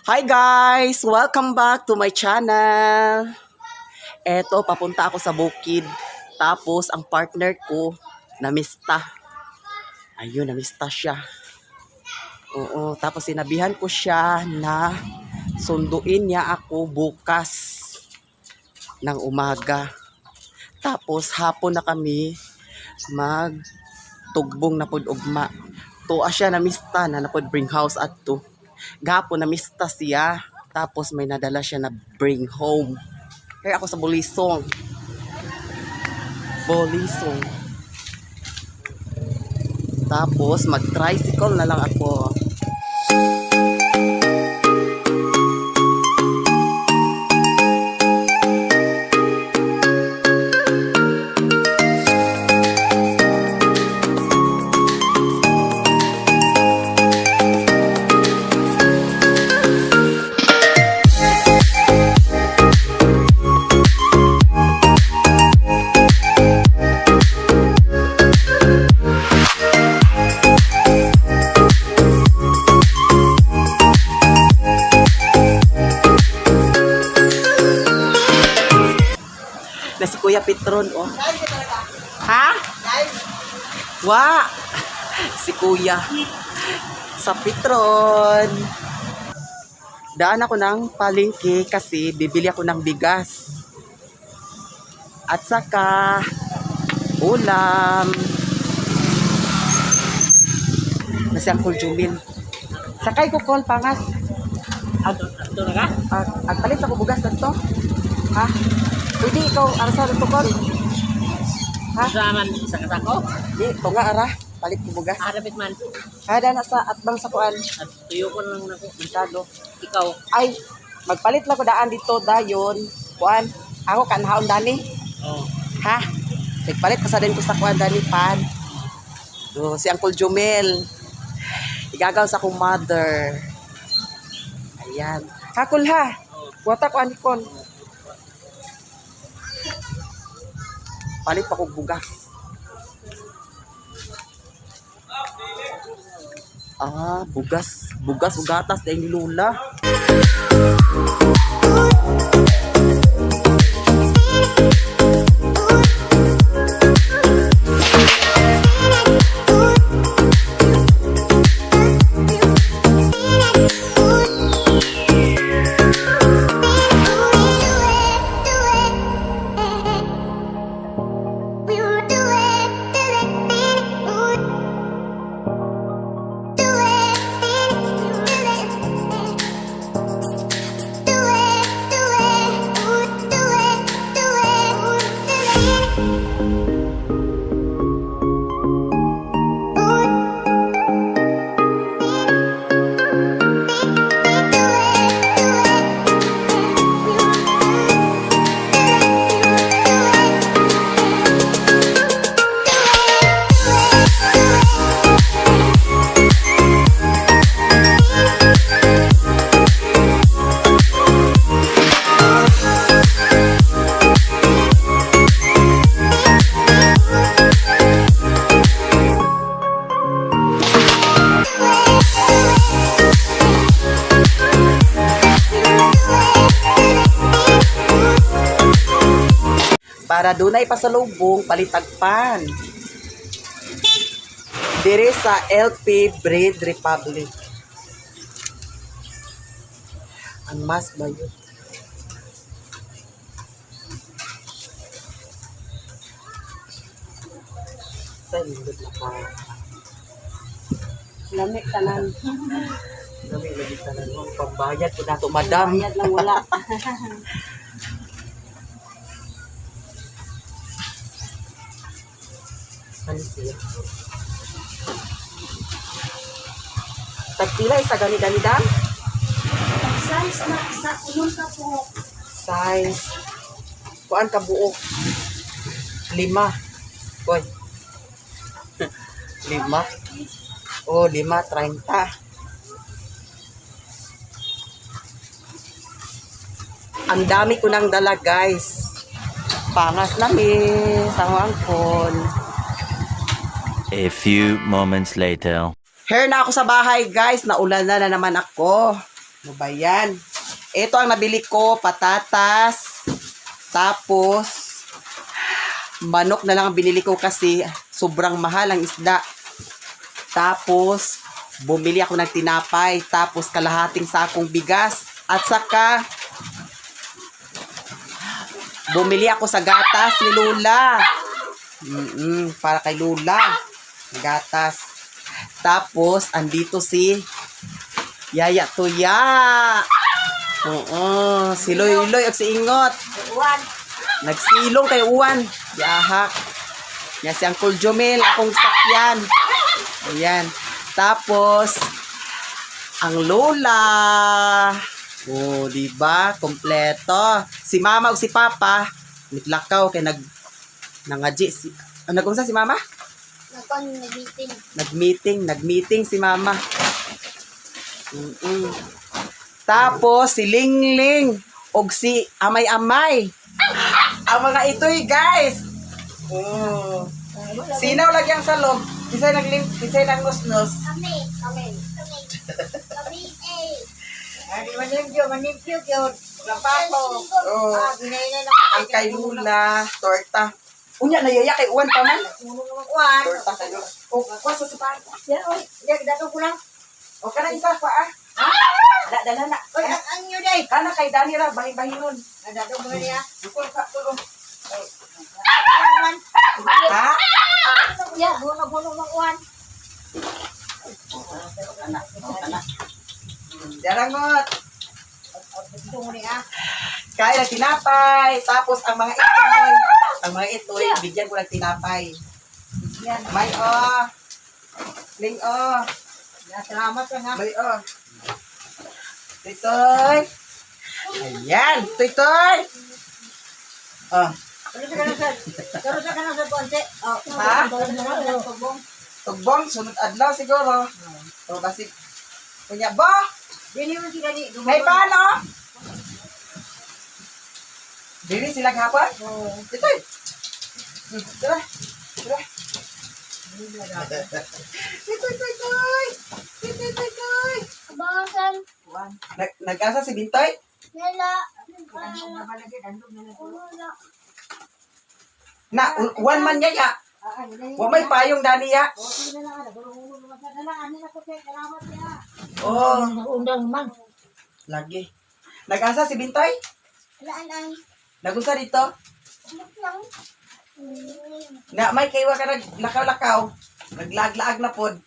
Hi guys! Welcome back to my channel! Eto, papunta ako sa bukid. Tapos, ang partner ko, namista. Ayun, namista siya. Oo, tapos sinabihan ko siya na sunduin niya ako bukas ng umaga. Tapos, hapon na kami magtugbong na pod ugma. Tuwa siya namista na napod bring house at to. Gahapon namista siya. Tapos may nadala siya na bring home. Kaya ako sa Bulisong. Bulisong. Tapos mag-tricycle na lang ako. Na si Kuya Petron, oh. Ha? Wa! Si Kuya. Sa Petron. Daan ako ng palengke kasi bibili ako ng bigas. At saka, ulam. Na si Uncle Jumil. Sakay ko call pangas. Ag, ag, agpalit sa ko bugas dito. Ha? Pwede ikaw arasa dito call. Ha? Sa man sa kasako, Di, tunga ara. Palit ko bugas. arapit man. Kada na sa atbang sa kuan. At tuyo ko lang nako. Merkado. Ikaw, Ay, magpalit lang ko daan dito dayon. Kuan. Ako kanhaon dani. oh, Ha? Nagpalit pa sa din ko sa kuan dani pan. So, si Uncle Jumel. Igagaw sa akong mother. Ayan. Hakul ha. Wata ko anikon. Palit pa kog bugas. Ah, bugas. Bugas ug gatas dahil ni Lola. Para dunay pasalubong palitagpan. Dire sa LP Bread Republic. Ang mas bayot. Sa lindot na pa. lami tanan. Dami lagi tanan mo. Pambayad ko na to, madam. Bayad lang wala. Ano siya? Tagpila isa gani gani dam? Size na sa unom ka po. Size. Kuan ka buok? 5. Koy. 5. Oh, 5, 30. Ang dami ko nang dala, guys. Pangas nami sa angkol. A few moments later. Here na ako sa bahay, guys. Naulan na, na naman ako. Ano ba yan? Ito ang nabili ko, patatas. Tapos, manok na lang ang binili ko kasi sobrang mahal ang isda. Tapos, bumili ako ng tinapay. Tapos, kalahating sakong bigas. At saka, bumili ako sa gatas ni Lula. Para kay Lula. Gatas. Tapos, andito si Yaya Tuya. Oo, si Loy Loy at si Ingot. Uwan. Nagsilong kay Uwan. Yahak. Yan si Uncle Jomel, akong sakyan. Ayan. Tapos, ang lola. Oh, di ba? Kompleto. Si mama o si papa, nitlakaw kay nangaji si ah, nag-unsa si mama? Nagkon nag-meeting. Nag-meeting, nag-meeting si mama. Tapos si Lingling og si Amay-Amay. Ang mga itoy, guys. Oh. Sinaw lagi ang salog. Kisay naglim, kisay nagnosnos. Kami. Kami. Kami. Kami eh. Ay, manimpyo, manimpyo yun. Lampapo. Oh. Ah, ginay na Ang kay Lula, torta. Unya nayaya kay Uwan pa man. Uwan. Torta kay Lula. Oh, kuha sa supahan. Yan, oy. Yan, dato ko lang. O kana isa pa ah. Da dala na. Oy, ang ang inyo day. Kana kay Dani ra bahin-bahinon. Ang dato ko niya. Dukol ka tulo. Uwan. Ha? Ya, guno-guno mang uwan. Kana, oh, kana. Darangot. Ito mo niya. Kain ng tinapay. Tapos ang mga itoy. Ang mga itoy, bigyan ko ng tinapay. Yan. May oh. Ling oh. Ya, salamat ka nga. May oh. Toy-toy. Ayan. Toy-toy. Oh. Pero sa kanang sa, pero sa kanang sa konti. Oh, Ha? Tugbong. Tugbong, sunod adlaw siguro. O, basig. Kunya, bo! Dili mo sila ni. May paano? Dili sila gahapon? Oo. Ito eh. Tara. Tara. Ito, ito, ito. Ito, ito, ito. Bawasan Nag-asa si Bintoy? nila. Na, one man niya ya. Wa may payong dani ya. Oh, Undang man. lagi. Nag-asa si Bintoy? Laan ang Nagusa dito? lang. Na, may kaywa ka naglakaw-lakaw. Naglaag-laag na pod.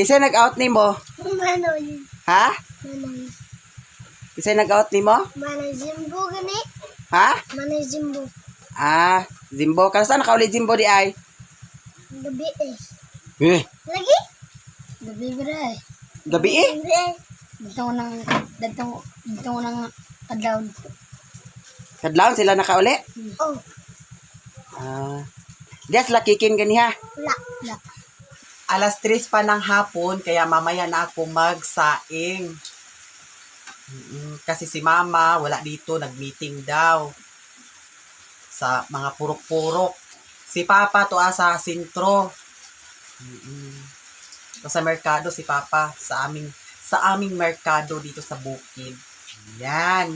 Kasi nag-out ni mo? Manoy. Ha? Manoy. Kasi nag-out ni mo? Manoy Zimbo gani. Ha? Manoy Zimbo. Ah, Zimbo. Kaso saan nakauli Zimbo di ay? Gabi eh. Eh, Lagi? Gabi bra eh. gabi eh. Gabi eh. Dito nang dito dito nang adlaw. Kadlawon sila nakauli? Oh, Ah. Diya sila kikin ganiha. la la. 3:00 pa ng hapon, kaya mamaya na ako magsaing. Kasi si mama, wala dito, nag-meeting daw. Sa mga purok-purok. Si papa to sa sentro. Sa merkado si papa, sa aming merkado dito sa bukid. Yan.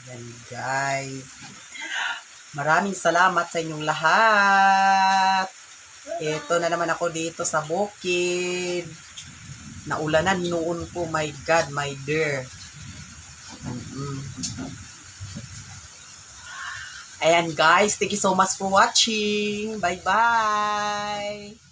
Yan guys. Maraming salamat sa inyong lahat. Ito na naman ako dito sa bukid. Naulanan noon ko, my God, my dear. Ayan guys, thank you so much for watching. Bye-bye!